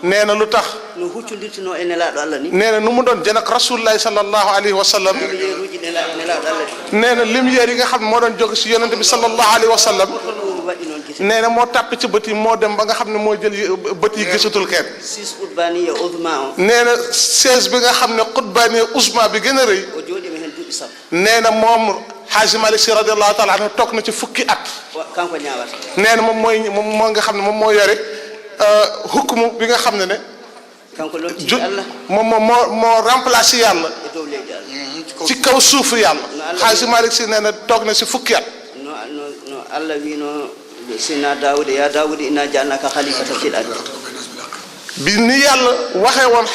nee na lu tax no huccodirtino e nelaaɗo Allah ni nee na nu mu doon jën ak rasulullahi sallallahu alayhi wa sallam lumière uji nelaaɗo Allah nee na lumière yi nga xam ne moo doon jóge si yonente bi sallallahu alayhi wa sallam ɗum waɗi noon gite nee na moo tàpp ci bët yi moo dem ba nga xam ne moo jël bët yi gisatul kenn 6 urbaniya uzma o nee na 16 bi nga xam ne xutbaani usma bi gën a rëy o jooɗima heen duuɓi sappo nee na moom Haaji Malick Sy radiyallahu taala anhu toog na ci fukki at kanko ñaawata nee na moom moo nga xam ne moom moo yore hukmu bi nga xam ne kanko lontigi Allah moo remplacé yàlla e dow leydi Allah ci kaw suufu yàlla Haaji Malick Sy nee na toog na si fukki at no Allah wino sina Daawuda ya Daawuda inna ja'alnaka khalifatan fil ardi bi ni yàlla waxee woon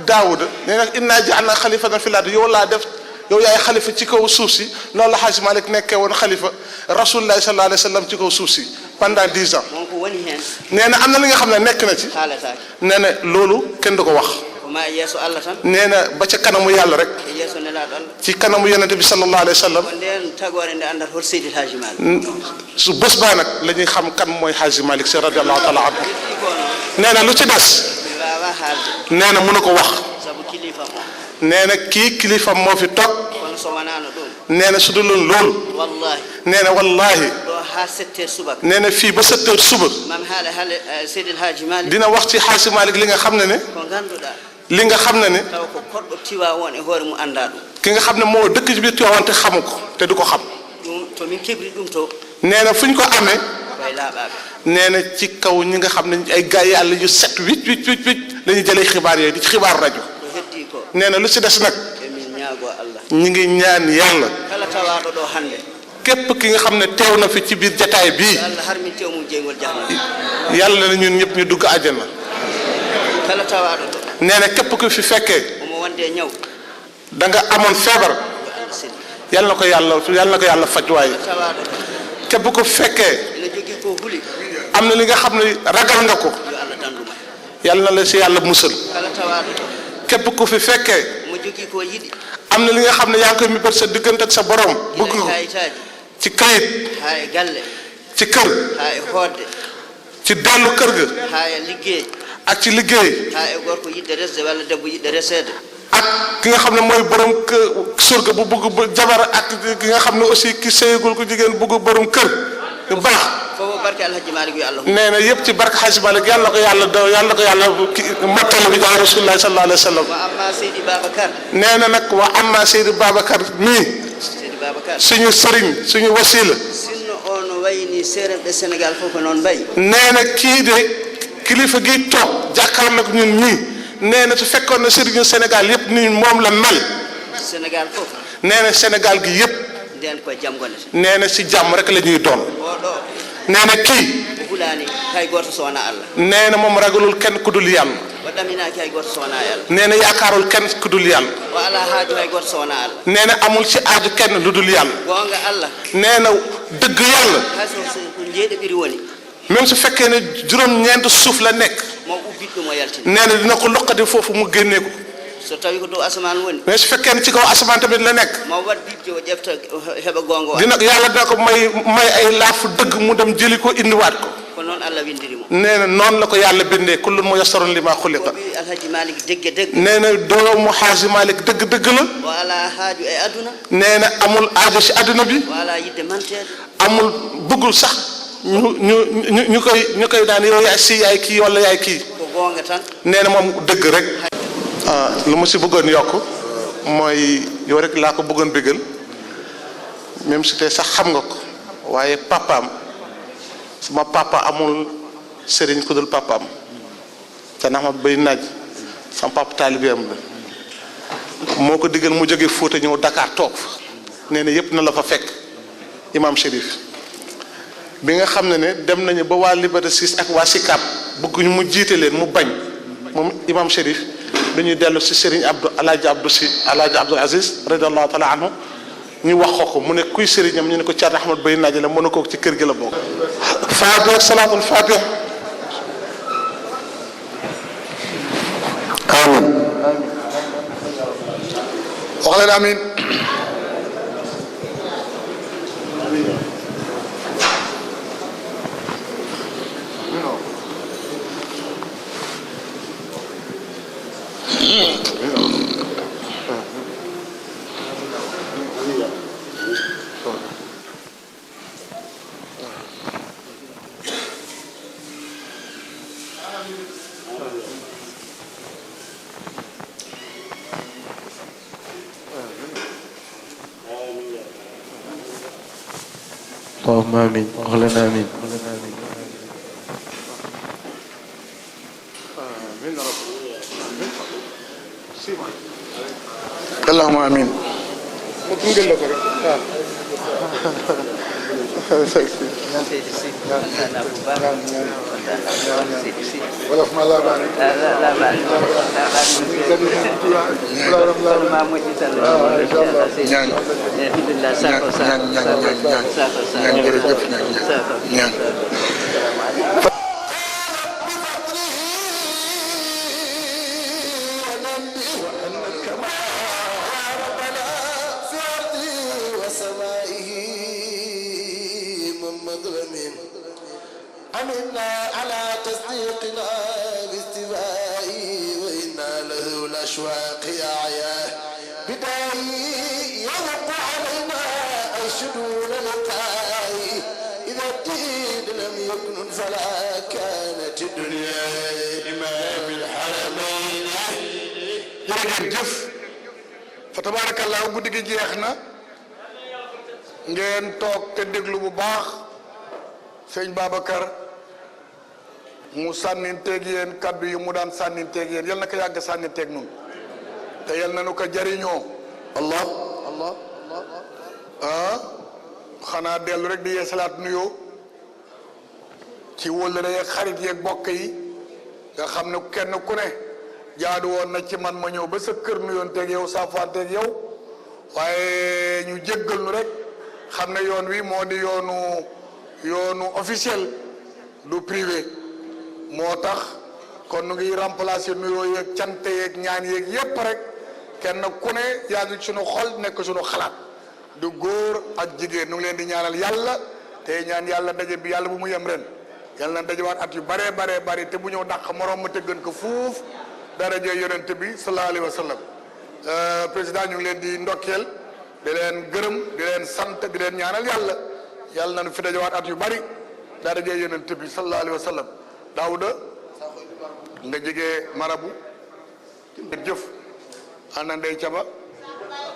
Daawuda nee na inna ja'alnaka khalifatan fil ardi yow laa def yow yaay xalifa ci kaw suuf si loolu la Haaji Malick nekkee woon xalifa rasulullah sallallahu alayhi wa sallam ci kaw suuf si pendant 10 ans moom ko woni heen nee na am na li nga xam ne nekk na ci haalataake nee na loolu kenn du ko wax ko ma yeeso Allah tan nee na ba ca kanamu yàlla rek e yeeso nelaaɗo Allah ci kanamu yonente bi sallallahu alayhi wa sallam ko ndeen tagoore nde anndata hol Seydil Haaji Malick su bés baa nag la ñuy xam kan mooy Haaji Malick Sy radiyallahu taala anhu heddi ko noon nee na lu ci des mi waawa haalde nee na mënu ko wax sabu kilifa mo nee na kii kilifam moo fi toog kono so wonaano ɗum nee na su dul loolu wallahi nee na wallaahi ɗo haa 7 heures subaka nee na fii ba 7 heures suba mam haala Seydil Haaji Malick dina wax ci Haaji Malick li nga xam ne ne ko ngannduɗaa li nga xam ne ne taw ko koɗɗo tiwa won e hoore mum anndaa ɗum ki nga xam ne moo dëkk ci biir Tiwaawan te xamu ko te du ko xam ɗum to min keɓri ɗum to nee na fu ñu ko amee koye laaɓaaɓe nee na ci kaw ñi nga xam ne ay gaa yàlla yu set wicc la ñu jëlee xibaar yooyu di ci xibaar rajo ko heddi ko nee na lu ci des nag emin ñaago Allah ñi ngi ñaan yàlla kala tawaaɗo ɗo hannde képp ki nga xam ne teew na fi ci biir jataay bii Allah harmin tew mum jeygol jahannama yàlla na ñun ñëpp ñu dugg àjjana kala tawaaɗo ɗo nee na képp ku fi fekkee omo wonde e ñaw da nga amoon feebar yo Allah selli yàlla na ko yàlla faj waaye kala tawaaɗo ɗo képp ku fekkee ene jogii ko huli am na li nga xam ne ragal nga ko yo Allah danduma yàlla na la si yàlla musal kala tawaaɗo ɗo képp ku fi fekkee omo jogii ko yiɗi am na li nga xam ne yaa ngi koy mébét sa diggante ak sa borom bëgg ko kayitaaji ci kayit haa e galle ci kër haa e hoodde ci dellu kër ga haa e liggey ak ci liggéey haa e gorko yiɗde resde walla debbo yiɗde reseede ak ki nga xam ne mooy borom kër surga bu bëgg jabar ak ki nga xam ne aussi ki sëyagul ko jigéen bëgg borom kër yu baax fofo barke Alhaji Malick yo Allah nee na yëpp ci barke Haaji Malick yàlla ko yàlla mattale bi jaay Rasulullah sallallahu alayhi wa sallam wa amma Seydi Babacar nee na nag wa amma Seydi Babacar mii Seydi Babacar suñu sëriñ suñu wasila sinno o no wayni seerenɓe Sénégal fof ko noon mbayi nee na kii de kilifa gi toog jàkkaarloo ak ñun ñii nee na su fekkoon ne sëriñu Sénégal yëpp ni moom la mel Sénégal fof nee na Sénégal gi yëpp nden koye jam gonete nee na si jàmm rek la ñuy doon oɗo nee na kii hulani hay goto so wona Allah nee na moom ragalul kenn ku dul yàlla o ɗaminaki hay goto so wona Allah nee na yaakaarul kenn ku dul yàlla o ala haaju hay goto so wona Allah nee na amul ci aaju kenn lu dul yàlla gonga Allah nee na dëgg yàlla hayso ko jeeɗe ɓiri woni même su fekkee ne juróom-ñeent suuf la nekk mo ubbit ɗum o yaltini nee na dina ko loqati foofu mu génnee ko so tawi ko dow asaman woni mais su fekkee ne ci kaw asamaan tamit la nekk mo wat bibje o ƴefta heɓa gonga o dina yàlla dina ko may ay laafu dëgg mu dem jëli ko indiwaat ko ko noon Allah windirimo nee na noonu la ko yàlla bindee kullun muyassarun limaa xuliqa o wi Alhaji Malick degge degge nee na doomu Haaji Malick dëgg-dëgg la o ala haaju e aduna nee na amul aajo si adduna bi o ala yidde mantede amul bëggul sax ñu koy daan yow yaay si yaay kii wala yaay kii ko gonga tan nee na moom dëgg rek lu ma si bëggoon yokk mooy yow rek laa ko bëggoon bëggal même si tey sax xam nga ko waaye papaam sama papa amul sëriñ ku dul papaam te nax ma bay naaj sama papa taalibeem la moo ko digal mu jóge Fuuta ñëw Dakar toog fa nee na yëpp na la fa fekk imam Chérif bi nga xam ne dem nañu ba waa Liberté 6 ak waa Sicap bëgguñu mu jiite leen mu bañ moom imam Chérif dañuy dellu si Serigne Alaaji Abdul Aziz radiyallahu taala anhu ñu wax ko mu ne kuy sëriñam ñu ne ko Thierno Ahmad Bay Naaji la mën na ko ci kër gi la bokk. Faatiha salaatul Faatiha. amiin. wax leen amiin. اللهم آمين أغلنا آمين اللهم آمين wolof ma laa baal. la baal. أمنا على تصديقنا باستوائه وإنا له الأشواق أعياه بداية يغط علينا الشدود لقائه إذا الدين لم يكن فلا كانت الدنيا إمام الحرمين jërëjëf fa tabarakallah guddi gi jeex na ngeen toog te déglu bu baax sëñ Babacar mu sànninteeg yéen kaddu yi mu daan sànninteeg yéen yal na ko yàgg sànninteeg nun te yal na nu ko jariñoo allah allah xanaa dellu rek di yeesalaat nuyoo ci wóllëre yeeg xarit yeeg bokk yi nga xam ne kenn ku ne jaadu woon na ci man ma ñëw ba sa kër nuyoon teeg yow saafaanteeg yow waaye ñu jéggal nu rek xam ne yoon wi moo di yoonu officiel du privé moo tax kon nu ngi remplacer nuyoo yeeg cant yeeg ñaan yeeg yépp rek kenn ku ne yaa ngi suñu xol nekk suñu xalaat du góor ak jigéen nu ngi leen di ñaanal yàlla te ñaan yàlla daje bi yàlla bu mu yem ren yàlla na dajewaat at yu bare bare te bu ñëw dàq moroom ma te gën ko fuuf daraje yonent bi sallallahu alayhi wa sallam président ñu ngi leen di ndokkeel di leen gërëm di leen sant di leen ñaanal yàlla na nu fi dajewaat at yu bari daraje yonent bi sallallahu alayhi wa sallam Daouda nga jege marabu jëf ana ndey caba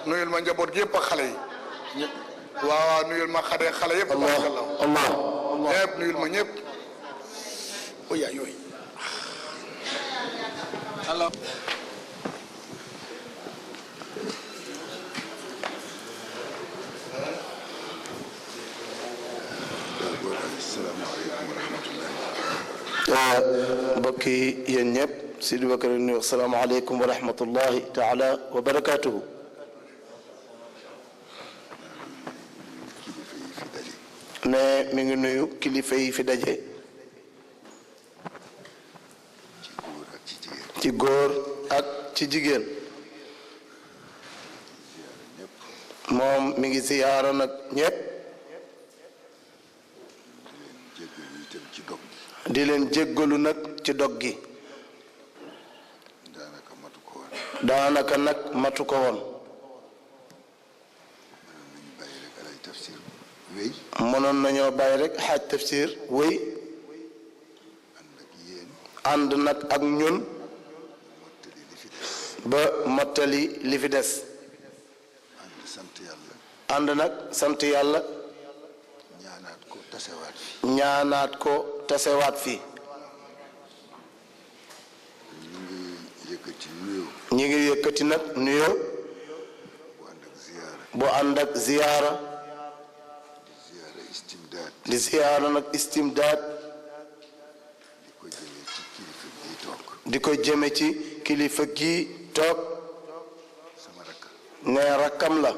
nuyul ma njaboot gi yëpp ak xale yi waaw nuyul ma xale yëpp tabarakallah Allah ñëpp nuyul ma ñëpp oya yooyu Allah mbokk yi yéen ñëpp Sidi Bakar nuyu asalaamaaleykum wa rahmatullahi taala wa barakaatuhu. ne mi ngi nuyu kilifa yi fi daje ci góor ak ci jigéen moom mi ngi ziyaara nag ñëpp di leen jéggalu nag ci dog gi daanaka nag matu ko woon mënoon nañoo bàyyi rek xaaj tafsir wéy ànd nag ak ñun ba mottali li fi des ànd nag sant yàlla ñaanaat ko tasewaat fi ñi ngi yëkkati nag nuyoo bu ànd ak ziyaara di ziyaara nag istimdaad di ko jëme ci kilifa gi toog ne rakkam la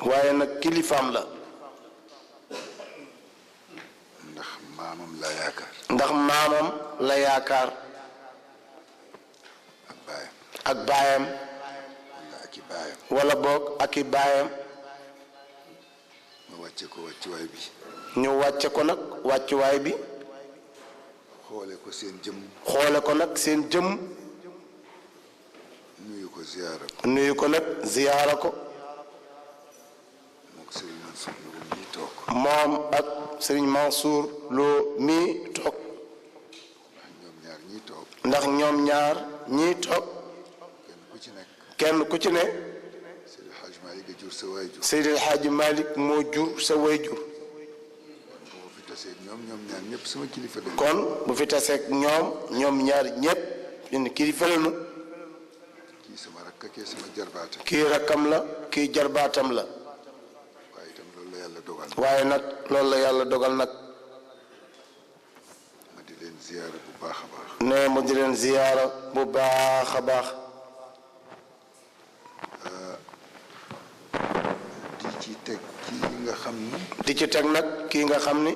waaye nag kilifaam la ndax maamam la yaakaar ak baayam wala boog ak i baayam ñu wàcce ko nag wàccuwaay bi xoole ko nag seen jëm nuyu ko nag ziyaara ko moom ak Serigne Mansour Lo mii toog ñaar ñii toog kenn ku ci ne Seydi El Hadji Malick moo jur sa wayjur kon bu fi taseeg ñoom ñaar ñépp ñun kilifa lañu kii rakkam la kii jarbaatam la waaye nag loolu la yàlla dogal nag ne mu di leen ziyaara bu baax a baax di ci teg nag kii nga xam ni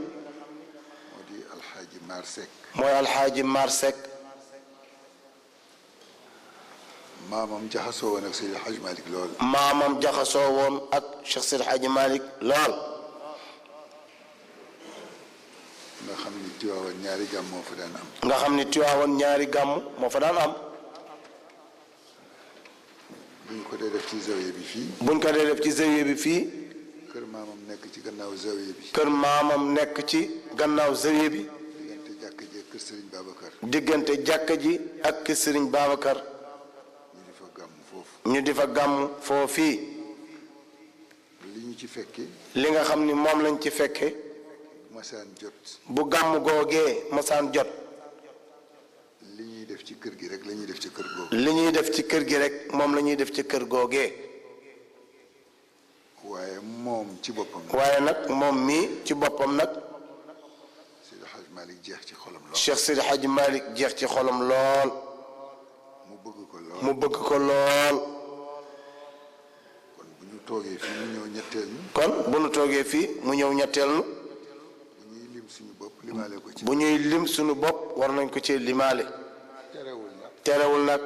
mooy alxaaji Mar Seck maamam jaxasoo woon ak Seydi Hadji Malick lool. maamam jaxasoo woon ak Cheikh Seydi Hadji Malick lool. nga xam ni Tiwaawan ñaari gàmm moo fa daan am. nga xam ni Tiwaawan ñaari gàmm moo fa daan am. buñ ko dee def ci zawiya bi fii. buñ ko dee def ci zawiya bi fii. kër maamam nekk ci gannaaw zawiya bi. kër maamam nekk ci gannaaw zawiya bi. diggante jàkka ji ak kër Serigne Babacar. diggante jàkka ji ak kër Serigne Babacar. ñu di fa gàmm foofii. li ñu ci fekke. li nga xam ni moom lañ ci fekke. masaan jot. bu gàmm googee masaan jot. li ñuy def ci kër gi rek la ñuy def ci kër googu. li ñuy def ci kër gi rek moom la ñuy def ci kër googee. waaye moom ci boppam. waaye nag moom mii ci boppam nag. Seydi Hadji Malick jeex ci xolam lool. Cheikh Seydi Hadji Malick jeex ci xolam lool. mu bëgg ko lool. mu bëgg ko lool. kon bu ñu toogee fii mu ñëw ñetteel ñu. kon bu ñu toogee fii mu ñëw ñetteel ñu. bu ñuy lim suñu bopp limaale ko ci. bu ñuy lim suñu bopp war nañ ko ci limaale. terewul nag. terewul nag.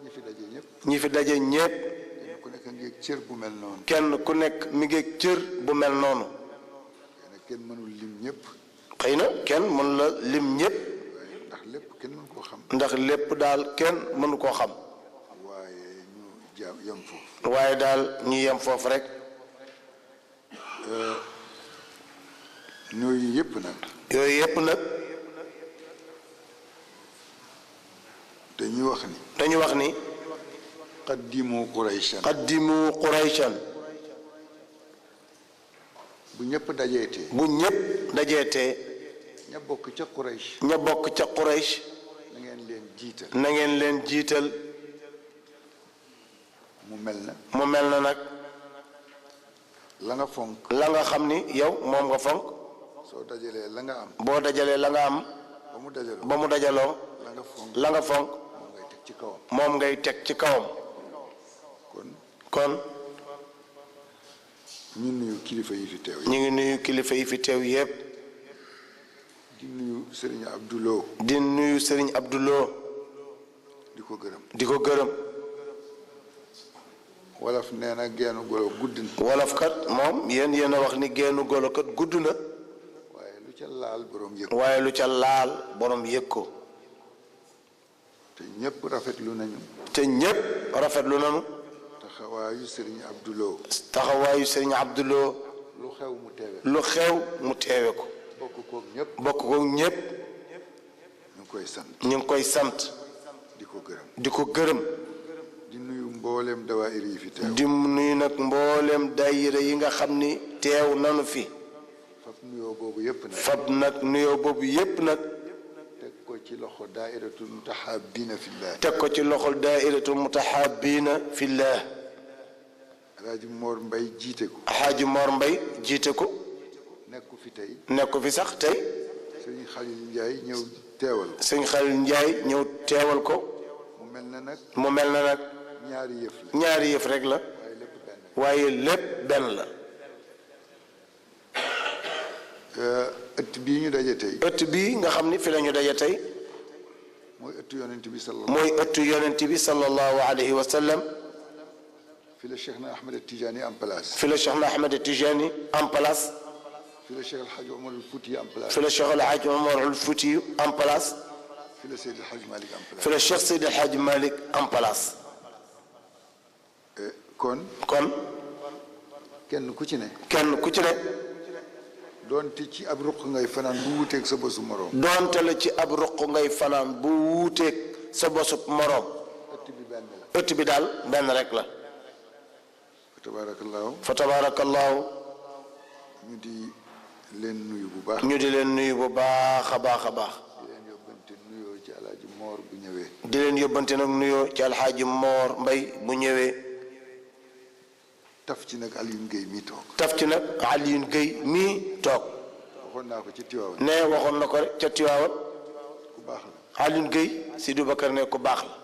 ñi fi daje ñëpp. ñi fi daje ñépp. kenn ku nekk ngi ak cër bu mel noonu. kenn ku nekk mi ngi ak cër bu mel noonu. kenn mënul lim ñëpp. xëy na kenn mënu la lim ñépp. ndax lépp kenn mënu koo xam. ndax lépp daal kenn mënu koo xam. waaye ñu yem foofu. waaye daal ñu yem foofu rek. yooyu yëpp nag. yooyu yëpp nag. dañuy wax ni. dañu wax ni. qaddimu qurayshan. qaddimu qurayshan. bu ñëpp dajeetee. bu ñëpp dajeetee. ña bokk ca Quraysh. ña bokk ca Quraysh. na ngeen leen jiital. na ngeen leen jiital. mu mel na. mu mel na nag. la nga fonk. la nga xam ni yow moom nga fonk. soo dajalee la nga am. boo dajalee la nga am. ba mu dajaloo. ba mu dajaloo. la nga fonk. la nga fonk. moom ngay teg ci kawam. moom ngay teg ci kawam. kon. ñu nuyu kilifa yi fi teew. ñu ngi nuyu kilifa yi fi teew yépp. di nuyu Serigne Abdoulo. di nuyu Serigne Abdoulo. di ko gërëm. di ko gërëm. wolof nee na geenu golo gudd na. wolof kat moom yéen a wax ni geenu golo kat gudd na. waaye lu ca laal borom yëg. waaye lu ca laal borom yëg ko. te ñëpp rafetlu nañu. te ñépp rafetlu nañu. taxawaayu Serigne Abdoulo. taxawaayu Serigne Abdoulo. lu xew mu teewe. lu xew mu teewe ko. bokk koog ñëpp. bokk koog ñépp. ñu ngi koy sant. ñu ngi koy sant. di ko gërëm. di ko gërëm. di nuyu mbooleem dawaayir yi fi teew. di nuyu nag mbooleem daayira yi nga xam ni teew nanu fi. fab nuyoo boobu yëpp nag. fab nag nuyoo boobu yépp nag. teg ko ci loxo daairatul mutahabina fillah. teg ko ci loxol daairatul mutahabina fillah. Alaaji Mor Mbay jiite ko. Alaaji Mor Mbay jiite ko. nekku fi tey. nekku fi sax tey. Sëriñ Xalil Njaay ñëw teewal ko. sëñ Xalil Njaay ñëw teewal ko. mu mel na nag. mu mel na nag. ñaari yëf la. ñaari yëf rek la. waaye lépp benn la. ëtt bii ñu daje tey. ëtt bii nga xam ni fi la ñu daje tey. mooy ëttu yonent bi sallallahu. mooy ëttu yonent bi sallallahu alayhi wa sallam. fi la Cheikh na Ahmed Tijani en place. fi la Cheikh na Ahmed Tijani en place. fi la Cheikh El Hadj Omar al Fouti en place. fi la Cheikh El Hadj Omar al Fouti en place. fi la Seydi El Hadj Malick en place. fi la Cheikh Seydi El Hadj Malick en place. kon. kenn ku ci ne. kenn ku ci ne. doonte ci ab ruq ngay fanaan bu wuuteeg sa bésu moroom. doonte la ci ab ruq ngay fanaan bu wuuteeg sa bosub moroom ëtt bi benn la ëtt bi daal benn rek la tabaarakallaahu fa tabaarakallaahu ñu di leen nuyu bu baax ñu di leen nuyu bu baax a baax a baax di leen yóbbante nuyoo ci alaaji moor bu ñëwee di leen yóbbante nag nuyoo ci alxaaji Moor Mbay bu ñëwee taf ci nag Alioune Gueye mii toog taf ci nag Alioune Gueye mii toog waxoon naa ko ci Tiwaawan ne waxoon na ko rek ca Tiwaawan ku baax la Alioune Gueye Sidou Bakar ne ku baax la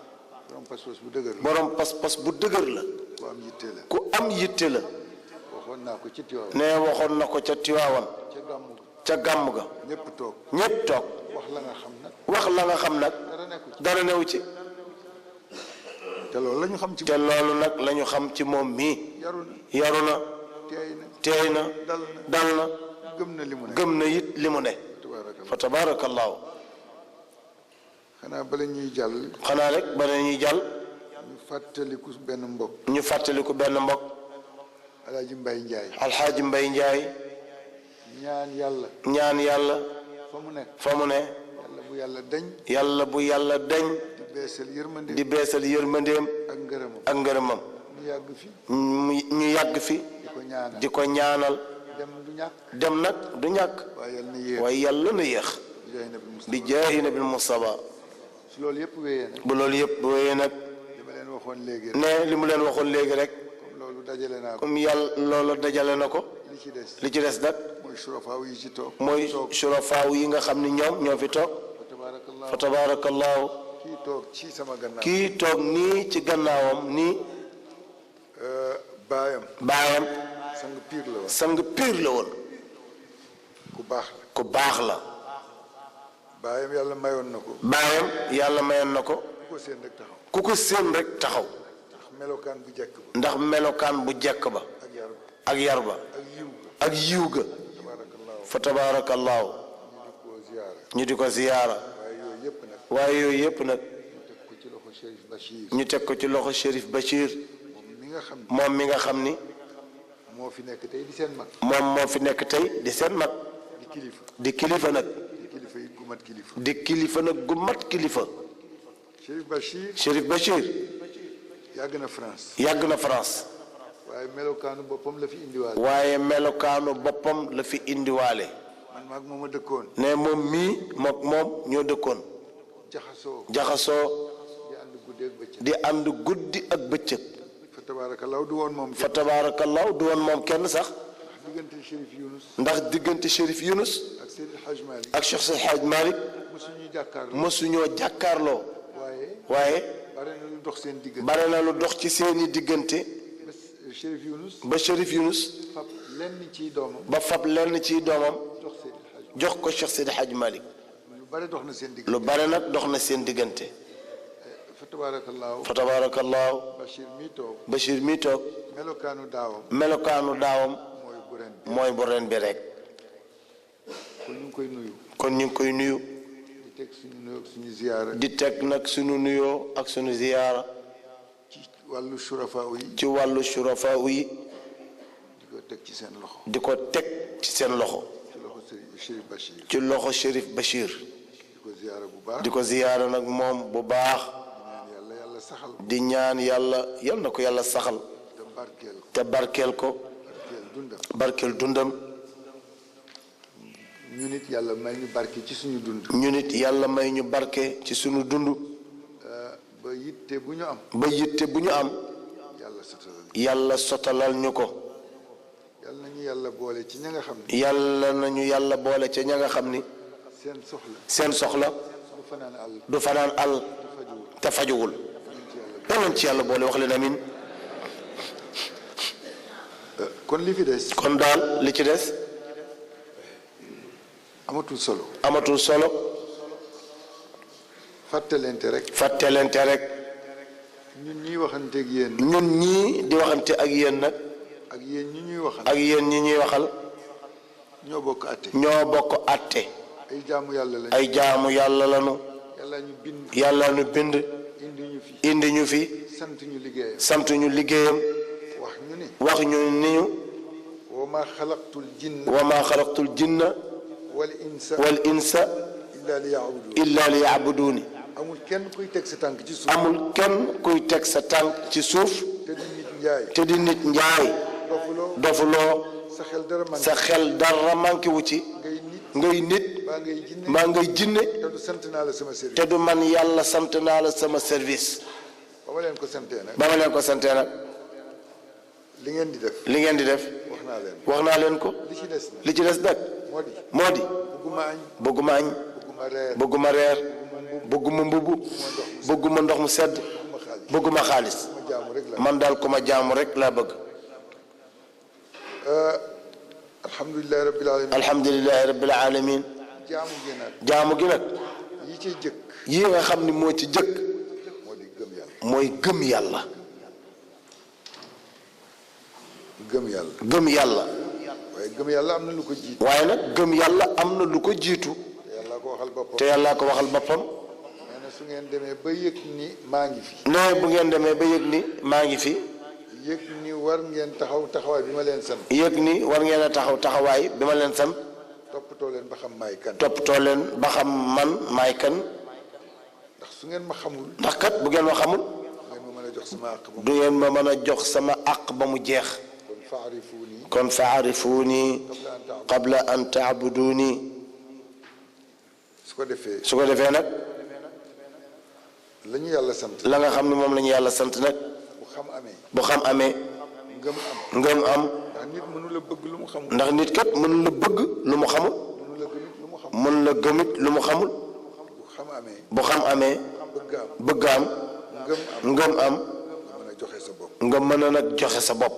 borom pas-pas bu dëgër la borom pas-pas bu dëgër la ku am yitte la ku am yitte la waxoon naa ko ci Tiwaawan ne waxoon na ko ca Tiwaawan ca gàmmu ca gàmm ga ñépp toog ñépp toog wax la nga xam nag wax la nga xam nag dara nekku ci dara newu ci te loolu la ñu xam ci te loolu nag la ñu xam ci moom mii yaru na yaru na teey na teey na dal na dal na gëm na li mu ne gëm na it li mu ne tabaarakallaahu fa tabaarakallaahu xanaa bala ñuy jàll xanaa rek ba ñuy jàll ñu fàttaliku benn mbokk ñu fàttaliku benn mbokk alaaji Mbay Njaay alxaaji Mbay Njaay ñaan yàlla ñaan yàlla fa mu nekk fa mu ne yàlla bu yàlla dañ yàlla bu yàlla dañ di beesal yërmande di beesal yërmandeem ak ngërëmam ak ngërëmam ñu yàgg fi ñu yàgg fi di ko ñaanal di ko ñaanal dem du ñàkk dem nag du ñàkk waaye yàlla na yéex waaye yàlla na yéex jaay na bi Mustafa bi jaahi nabil Mustafa su loolu yëpp wéyee nag bu loolu yëpp bu wéyee nag li ma leen waxoon léegi rek ne li mu leen waxoon léegi rek comme loolu dajale naa ko comme yàlla loolu dajale na ko li ci des li ci des nag mooy surafaaw yi ci toog mooy surafaaw yi nga xam ni ñoom ñoo fi toog fa tabaarakallaahu fa tabaarakallaahu kii toog ci sama gannaaw kii toog nii ci gannaawam nii baayam baayam sang piir la woon sang piir la woon ku baax la ku baax la baayam yàlla mayoon na ko baayam yàlla mayoon na ko ku ko seen rek taxaw ku ko séen rek taxaw ndax melokaan bu jekk ba ndax melokaan bu jekk ba ak yar ba ak yar ba ak yiw ba ak yiw ga tabaarakallaahu fa tabaarakallaahu ñu di ko ziyaara ñu di ko ziyaara waaye yooyu yëpp nag waaye yooyu yëpp nag teg ko ci loxo Chérif Bachir ñu teg ko ci loxo Chérif Bachir moom mi nga xam ne moom mi nga xam ni moo fi nekk tey di seen mag moom moo fi nekk tey di seen mag di kilifa di kilifa nag di kilifa yi gu mat kilifa di kilifa nag gu mat kilifa Chérif Bachir Chérif Bachir yàgg na France yàgg na France waaye melokaanu boppam la fi indiwaale waaye melokaanu boppam la fi indiwaale man maag moom a dëkkoon ne moom mii moom ñoo dëkkoon jaxasoo jaxasoo di ànd guddeeg bëccëg di ànd guddi ak bëccëg fa tabaarakallaahu du woon moom fa tabaarakallaahu du woon moom kenn sax diggante Chérif Yunus ndax diggante Chérif Yunus ak Seydi Hadj Malick ak Cheikh Seydi Hadj Malick mosuñuy jàkkaarloo mësuñoo jàkkaarloo waaye bare na lu dox seen diggante bare na lu dox ci seeni diggante ba Chérif Yunus ba Chérif Yunus fab lenn ciy doomam ba fab lenn ci doomam jox Seydi Hadj jox ko Cheikh Seydi Hadj Malick lu bare dox na seen diggante lu bare nag dox na seen diggante fa tabaarakallaahu fa tabaarakallaahu Bachir mii toog Bachir mii toog melokaanu daawam melokaanu daawam mooy bu ren bi mooy bu ren bi rek kon ñu ngi koy nuyu kon ñu ngi koy nuyu di teg suñu nuyoo ak suñu ziyaara di teg nag sunu nuyoo ak sunu ziyaara ci wàllu surafaaw yi ci wàllu surafaa yi di ko teg ci seen loxo di ko teg ci seen loxo ci loxo Chérif Bachir ci loxo Chérif Bachir di ko ziyaara bu baax di ko ziyaara nag moom bu baax ñaan yàlla yàlla saxal ko di ñaan yàlla yal na ko yàlla saxal te barkeel ko te barkeel ko barkeel dundam barkeel dundam ñu nit yàlla may ñu barke ci suñu dund ñu nit yàlla may ñu barke ci sunu dund ba yitte bu ñu am ba yitte bu ñu am yàlla satalal yàlla sotalal ñu ko yàlla nañu yàlla boole ci ña nga xam ne yàlla nañu yàlla boole ca ña nga xam ni seen soxla seen soxla du fanaan àll du fanaan àll te fajuwul te fajuwul yàlla ci yàlla boole wax leen amin kon li fi des kon daal li ci des amatul solo amatul solo fàttalente rek fàttelente rek ñun ñuy waxanteeg yéen ñun ñii di waxante ak yéen nag ak yéen ñi ñuy waxal ak yéen ñi ñuy waxal ñoo bokk àtte ñoo bokk àtte ay jaamu yàlla lañ ay jaamu yàlla lanu yàlla ñu bind yàlla nu bind indi ñu fi indi ñu fi sant ñu liggéeyam sant ñu liggéeyam wax ñu ni wax ñu ni ñu wa ma xalaqtul jinna wa ma xalaqtul jinna wal insa wal insa illa li yaabuduun illa li yaabuduuni amul kenn kuy teg sa tànk ci suuf. amul kenn kuy teg sa tànk ci suuf. te di nit njaay. te di nit njaay. dofuloo. sa xel dara manqué wu ci. ngay nit. maa ngay jinne. te du sant naa la sama service. te du man yàlla sant naa la sama service. ba ma leen ko santee nag. ba ma leen ko santee nag. li ngeen di def. li ngeen di def. wax naa leen ko. li ci des nag. moo di. bëgguma añ. bëgguma reer. bëgguma mbubu. bëgguma ndox mu sedd. bëgguma xaalis. man daal ku ma jaamu rek laa bëgg. alhamdulilah rabbil alamin. alhamdulilah rabbil alamin. jaamu gi nag. yi ci jëkk. yi nga xam ni moo ci jëkk. mooy gëm yàlla. gëm yàlla. gëm yàlla. waaye gëm yàlla am na lu ko jiitu. waaye nag gëm yàlla am na lu ko jiitu. te yàllaa ko waxal boppam. nee na su ngeen demee ba yëg ni maa ngi fi. nee bu ngeen demee ba yëg ni maa ngi fi. yëg ni war ngeen taxaw taxawaay bi ma leen sant. yëg ni war ngeen a taxaw taxawaay bi ma leen sant. toppatoo leen ba xam maay kan. toppatoo leen ba xam man maay kan. ndax su ngeen ma xamul. ndax kat bu ngeen ma xamul. du ngeen ma mën a jox sama àq ba du ngeen ma mën a jox sama àq ba mu jeex. kon faarifuuni qabla an taabuduuni. su ko defee nag. la ñu yàlla sant. la nga xam ne moom la ñu yàlla sant nag. bu xam amee. ngëm am. ndax nit mënu la bëgg lu mu xamul. ndax nit kat mënu la bëgg lu mu xamul. mën la gëmit lu mu xamul. bu xam amee. bëgg am. ngëm am. nga mën a nag joxe sa bopp.